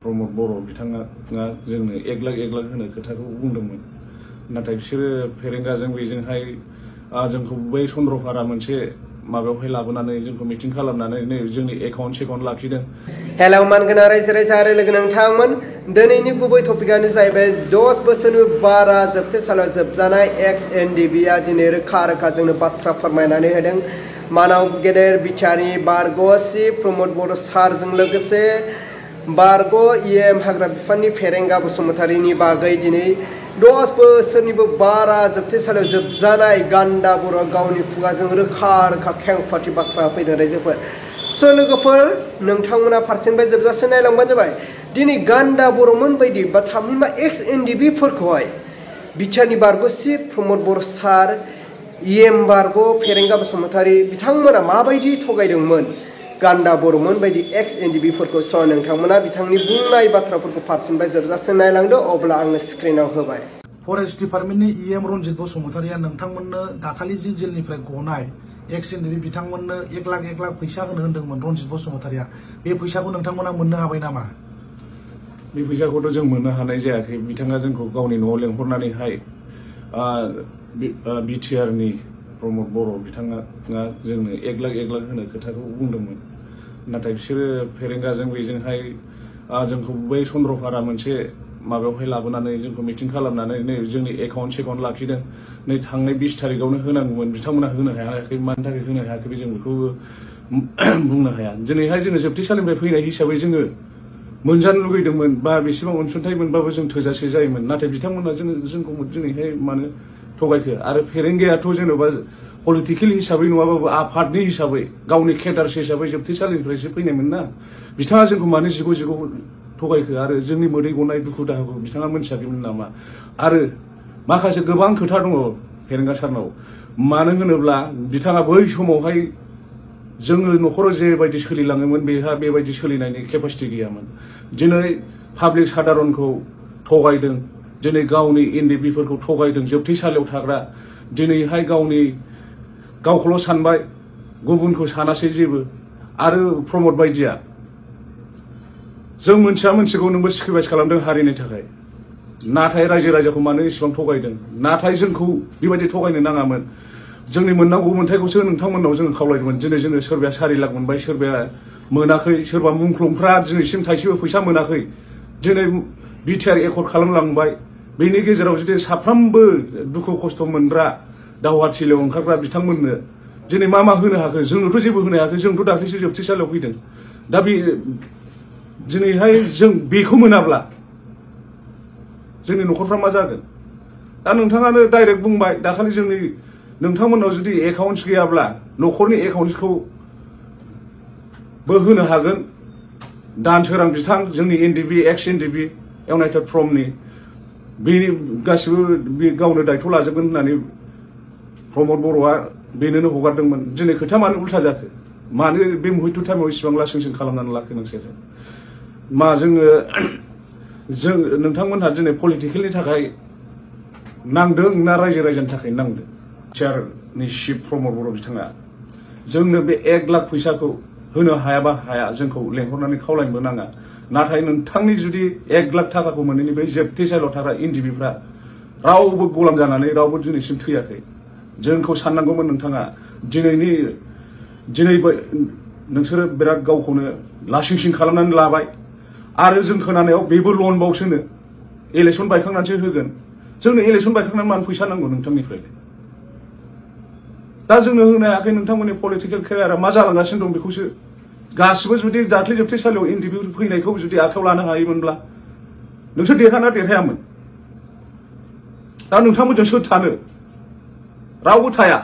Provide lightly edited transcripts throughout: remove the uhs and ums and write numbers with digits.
प्रमद बर' बिथाङा जोंनो 1 लाख होनो खोथाखौ बुंदोंमोन नाथाय बिसोरो फेरेंगाजों बेजोंहाय जोंखौ बै चन्द्रपारा मोनसे माबायावहाय लाबोनानै जोंखौ मिटिं खालामनानै नै जोंनि एकाउन्ट लाखिदों। हेलौ मानगोनां रायजो राजा आरो लोगो नोंथांमोन, दिनैनि गुबै टपिकआनो जाहैबाय 10 बोसोरनि बारा जोबथेसालियाव जोबजानाय एक्स-एनडिबिआ दिनै रोखा जोंनो बाथ्रा फोरमायनानै होदों। मानाव गेदेर बिटिआरनि बारग' चिफ प्रमद बर' सारजों लोगोसे बारग' इएम हाग्रा बिफाननि फेरेंगा बसुमतारीनि बागै दिनै 10 बोसोरनिबो बारा जोबथेसालियाव जोबजानाय गान्दा बर' गावनि खुगाजों रोखा खेंफारथि बाथ्रा फैदों रायजोफोर। लोगोफोर नोंथांमोना फारसेनिफ्राय जोबजासे नायलांबानो जाबाय। दिनै गान्दा बर'मोन बायदि बा थामहिनबा एक्स-एनडिबिफोरखौहाय बिटिआरनि बारग' चिफ प्रमद बर' सार, इएम बारग' फेरेंगा बसुमतारी बिथांमोना माबायदि थगायदोंमोन गान्दा बर'मोन बायदि एक्स-एनडिबिफोरखौ। स' नोंथांमोना बिथांनि बुंनाय बाथ्राफोरखौ फारसेनिफ्राय जोबजासे नायलांदो, अब्ला आङो स्क्रिनाव होबाय। फरेस्ट डिपार्टमेन्टनि इएम रनजित बसुमतारीया नोंथांमोननो दाखालि जि जेलनिफ्राय गनाय एक्स-एनडिबि बिथांमोननो 1 लाख फैसा होनो होन्दोंमोन रनजित बसुमतारीया। बे फैसाखौ नोंथांमोना मोननो हाबाय नामा? बे फैसाखौथ' जों मोननो हानाय जायाखै। बिथाङा जोंखौ गावनि न'आव लेंहरनानैहाय बिटिआरनि प्रमद बर' बिथाङा जोंनो 1 लाख होनो खोथाखौ बुंदोंमोन नाथाय बिसोरो फेरेंगाजों बेजोंहाय जोंखौ बै चन्द्रपारा मोनसे माबायावहाय लाबोनानै जोंखौ मिटिं खालामनानै नै जोंनि एकाउन्ट लाखिदों। नै थांनाय 20 तारिखआवनो होनांगौमोन, बिथांमोना होनो हायाखै। मानि थाखाय होनो हायाखै जों बेखौ बुंनो हाया। दिनैहाय जोङो जोबथेसालिनिफ्राय फैनाय हिसाबै जोङो मोनजानो लुगैदोंमोन बा बेसेबां अनसुंथाइ मोनबाबो जों थोजासे जायोमोन, नाथाय बिथांमोना जोंखौ दिनैहाय मानो थगायखो। आरो फेरेंगायाथ' जेन'बा पलिटिकेल हिसाबै नङाबाबो आफादनि हिसाबै गावनि केडार्स हिसाबै जोबथेसालिनिफ्रायसो फैनायमोन ना। बिथाङा जोंखौ मानो जिग' थगायखो आरो जोंनि मोदै गनाय दुखु दाहाखौ बिथाङा मोनथियाखैमोन नामा? आरो माखासे गोबां खोथा दङ फेरेंगा सारनाव। मानो होनोब्ला बिथाङा बै समावहाय जोङो न'खराव जेबायदि सोलिलाङोमोन बेहा बेबायदि सोलिनायनि केपासिटि गैयामोन। दिनै पाब्लिक साधारनखौ थगायदों, दिनै गावनि एनडिबिफोरखौ थगायदों, जोबथेसालियाव थाग्रा। दिनैहाय गावखौल' सानबाय, गुबुनखौ सानासै जेबो। आरो प्रमद बायदिया जों मोनथिगौ नोंबो सेक्रिफाइस खालामदों हारिनि थाखाय, नाथाय रायजो राजाखौ मानो इसेबां थगायदों? नाथाय जोंखौ बेबायदि थगायनो नाङामोन। जोंनि मोननांगौ मोन्थायखौसो नोंथांमोननाव जोङो खावलायदोंमोन। दिनै जोङो सोरबाया 4 लाख मोनबाय, सोरबाया मोनाखै, सोरबा मुंख्लंफ्रा दिनैसिम थाइसेबो फैसा मोनाखै। दिनै बिटिआर एकर्ड खालामलांबाय। बेनि गेजेराव जुदि साफ्रोमबो दुखु खस्थ' मोनग्रा दावहाथिलियाव ओंखारग्रा बिथांमोननो दिनै मा होनो हाखो? जोंनोथ' जेबो होनो हायाखै। जोंथ' दाख्लैसो जोबथेसालियाव फैदों। दा दिनैहाय जों बेखौ मोनाब्ला जोंनि न'खरफ्रा मा जागोन? दा नोंथाङानो डाइरेक्ट बुंबाय दाखालि नोंथांमोननाव जुदि एकाउन्ट गैयाब्ला न'खरनि एकाउन्टखौ बो होनो हागोन। दानसोरां बिथां जोंनि एनडिबि एक्स-एनडिबि इउनाइटेड फ्रमनि बेनि गासिबो बे गावनो दायथ' लाजोबगोन होननानै प्रमद बर'आ बेनोनो हगारदोंमोन। दिनै खोथा मानो उल्था जाखो? मानो बे मुहित टाइमाव इसिबां लासिं खालामनानै लाखो नोंसोर? मा जों नोंथांमोनहा दिनै पलिटिकेलनि थाखाय नांदों ना रायजो राजानि थाखाय नांदों? बिटिआरनि चिफ प्रमद बर' बिथाङा जोंनो बे 1 लाख फैसाखौ होनो हायाबा हाया, जोंखौ लेंहरनानै खावलायनोबो नाङा। नाथाय नोंथांनि जुदि 1 लाख थाखाखौ मोनैनि बे जोबथेसालियाव थाग्रा एनडिबिफ्रा रावबो गलाम जानानै रावबो दिनैसिम थैयाखै। जोंखौ साननांगौमोन नोंथाङा। दिनै नोंसोरो बिराद गावखौनो लासिं खालामनानै लाबाय। आरो जों खोनानायाव बेबो लन बावसोनो इलेक्सन बायखांनानैसो होगोन। जोंनो इलेक्सन बायखांनानै मानो फैसा नांगौ नोंथांनिफ्राय? दा जोंनो होनो हायाखै। नोंथांमोननि पलिटिकेल केरियारा मा जालांगासिनो दं बेखौसो। गासिबो जुदि दाख्लै जोबथेसालियाव एनडिबि फैनायखौ जुदि आखायाव लानो हायोमोनब्ला नोंसोर देरहाना देरहायामोन? दा नोंथांमोनजों सोर थानो? रावबो थाया।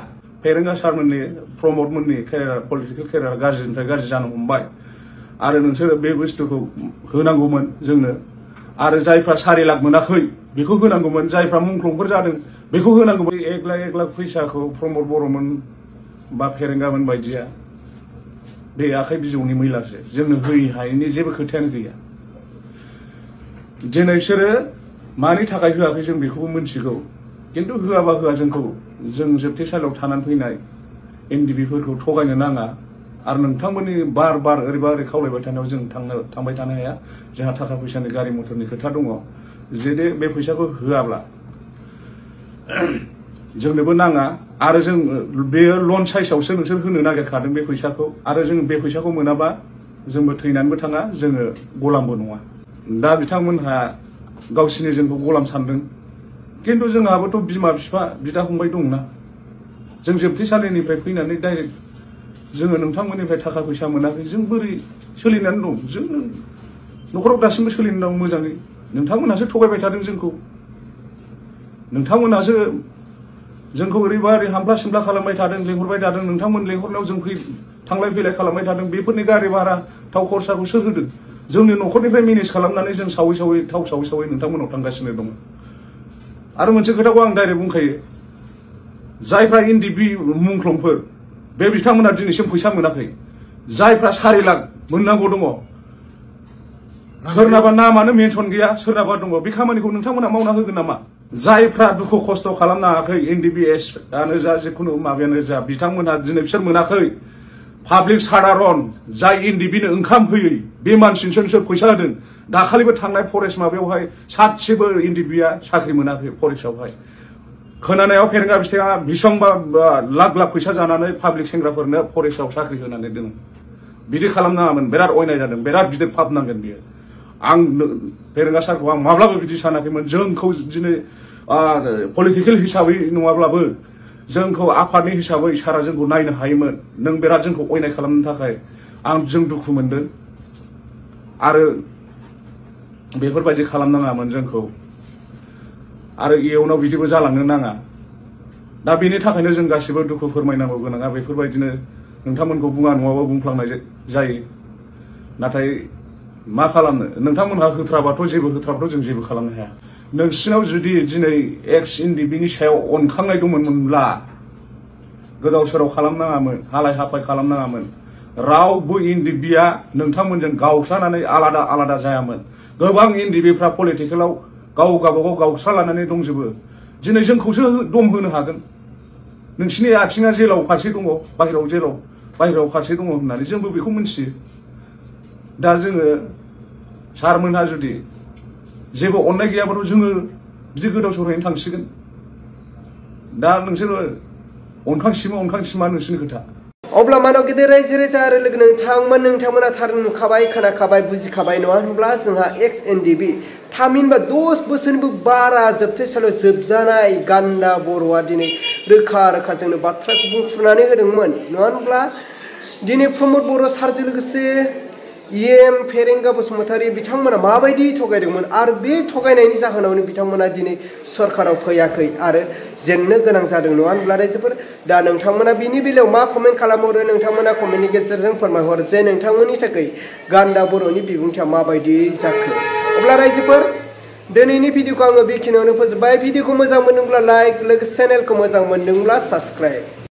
फेरेंगा सारमोननि प्रमदमोननि पलिटिकेल केरियार गाज्रिनिफ्राय गाज्रि जानो हमबाय। आरो नोंसोर बे बुस्थुखौ होनांगौमोन जोंनो। आरो जायफ्रा 4 लाख मोनाखै बेखौ होनांगौमोन। जायफ्रा मुंख्लंफोर जादों बेखौ होनांगौमोन। 1 लाख फैसाखौ प्रमद बर'मोन बा फेरेंगामोन बायदिया बे आखाइ बिजौनि मैलासो। जोंनो होयै हायैनि जेबो खोथायानो गैया। दिनै बिसोरो मानि थाखाय होआखै जों बेखौबो मिथिगौ, खिन्थु होआबा होआ जों जोबथेसालियाव थानानै फैनाय एनडिबिफोरखौ थगायनो नाङा। आरो नोंथांमोननि बार बार ओरैबा ओरै खावलायबाय थानायाव जों थांबाय थानो हाया जोंहा थाखा फैसानि गारि मथरनि खोथा दङ जे बे फैसाखौ होआब्ला जोंनोबो नाङा आरो जों बेयो लन साइसआवसो नोंसोर होनो नागिरखादों बे फैसाखौ आरो जों बे फैसाखौ मोनाबा जोंबो थैनानैबो थाङा जोङो गलामबो नङा दा बिथांमोनहा गावसिनि जोंखौ गलाम सानदों खिन्थु जोंहाबोथ' बिमा बिफा बिदा फंबाय दंना जों जोबथेसालिनिफ्राय फैनानै डाइरेक्ट जोङो नोंथांमोननिफ्राय थाखा फैसा मोनाखै जों बोरै सोलिनानै दं जों न'खराव दासिमबो सोलिनानै दं मोजाङै नोंथांमोनहासो थगायबाय थादों जोंखौ नोंथांमोनहासो जोंखौ ओरैबा ओरै हामफ्ला सिमफ्ला खालामबाय थादों लेंहरबाय थादों नोंथांमोन लेंहरनायाव जों थांलाय फैलाय खालामबाय थादों बेफोरनि गारि भारा थाव खरसाखौ सोर होदों जोंनि न'खरनिफ्राय मेनेज खालामनानै जों सावै सावै थाव सावै सावै नोंथांमोनाव थांगासिनो दङ आरो मोनसे खोथाखौ आं डाइरेक्ट बुंखायो जायफ्रा एनडिबि मुंख्लंफोर बे बिथांमोना दिनैसिम फैसा मोनाखै जायफ्रा 4 लाख मोननांगौ दङ सोरनाबा नामानो मेनसन गैया सोरनाबा दङ बे खामानिखौ नोंथांमोना मावना होगोन नामा जायफ्रा दुखु खस्थ' खालामनो हायाखै एनडिबिएस आनो जा जिखुनु माबायानो जा बिथांमोनहा दिनै बिसोर मोनाखै पाब्लिक साधारन जाय एनडिबिनो ओंखाम होयै बे मानसिनिसो नोंसोर फैसा होदों दाखालिबो थांनाय फरेस्ट माबायावहाय सासेबो एनडिबिया साख्रि मोनाखै फरेस्टआवहाय खोनानायाव फेरेंगा फिथाइया बेसेबांबा लाख लाख फैसा जानानै पाब्लिक सेंग्राफोरनो फरेस्टआव साख्रि होनानै दोनो बिदि खालामनाङामोन बिराद अयनाय जादों बिराद गिदिर पाप नांगोन बियो आं फेरेंगा सारखौ आं माब्लाबा बिदि सानाखैमोन जोंखौ दिनै पलिटिकेल हिसाबै नङाब्लाबो जोंखौ आफादनि हिसाबै सारा जोंखौ नायनो हायोमोन नों बिराद जोंखौ अयनाय खालामनो थाखाय जों दुखु मोनदों आरो बेफोरबायदि खालामनाङामोन जोंखौ आरो इयुनाव बिदिबो जालांनो नाङा दा बेनि थाखायनो जों गासिबो दुखु फोरमायनांगौ गोनाङा बेफोरबायदिनो नोंथांमोनखौ बुङा नङाबा बुंफ्लांनाय जायो नाथाय मा खालामनो नोंथांमोनहा होथ्राबाथ' जेबो होथ्राबाथ' जों जेबो खालामनो हाया नोंसिनाव जुदि दिनै एक्स एनडिबिनि सायाव अनखांनाय दंमोनब्ला गोदाव सोराव खालामनाङामोन हालाय हाफाय खालामनाङामोन रावबो एनडिबिया नोंथांमोनजों गावस्रानानै आलादा आलादा जायामोन गोबां एनडिबिफ्रा पलिटिकेलाव गावबागाव गावस्रा लानानै दंजोबो दिनै जोंखौसो दम होनो हागोन नोंसिनि आथिङा जेलाव फारसे दङ बाहेरायाव फारसे दङ होननानै जोंबो बेखौ मिथियो दा जोङो सारमोनहा जुदि जेबो अननाय गैयाबाथ' जोङो बिदि गोदाव सोरावैनो थांसिगोन दा नोंसोरो अनखांसिमा नोंसिनि खोथा अब्ला मानव गिदिर रायजो राजा आरो लोगो नोंथांमोना थार नुखाबाय खोनाखाबाय बुजिखाबाय नङा होनब्ला जोंहा एक्स एनडिबि थामहिनबा 10 बोसोरनिबो बारा जोबथेसालियाव जोबजानाय गान्दा बर'आ दिनै रोखा रोखा जोंनो बाथ्राखौ बुंफ्रुनानै होदोंमोन नङा होनब्ला दिनै प्रमद बर' सारजों लोगोसे EM फेरेंगा बसुमतारी बिथांमोना माबायदि थगायदोंमोन आरो बे थगायनायनि जाहोनावनो बिथांमोना दिनै सरकाराव फैयाखै आरो जेननो गोनां जादों नङा होनब्ला रायजोफोर दा नोंथांमोना बिनि बेलायाव मा कमेन्ट खालामहरो नोंथांमोना कमेन्टनि गेजेरजों फोरमायहर जे नोंथांमोननि थाखाय गान्दा बर'नि बिबुंथिया माबायदि जाखो अब्ला रायजोफोर दिनैनि भिडिअखौ आङो बेखिनियावनो फोजोबबाय भिडिअखौ मोजां मोनदोंब्ला लाइक लोगोसे चेनेलखौ मोजां मोनदोंब्ला साबस्क्राइब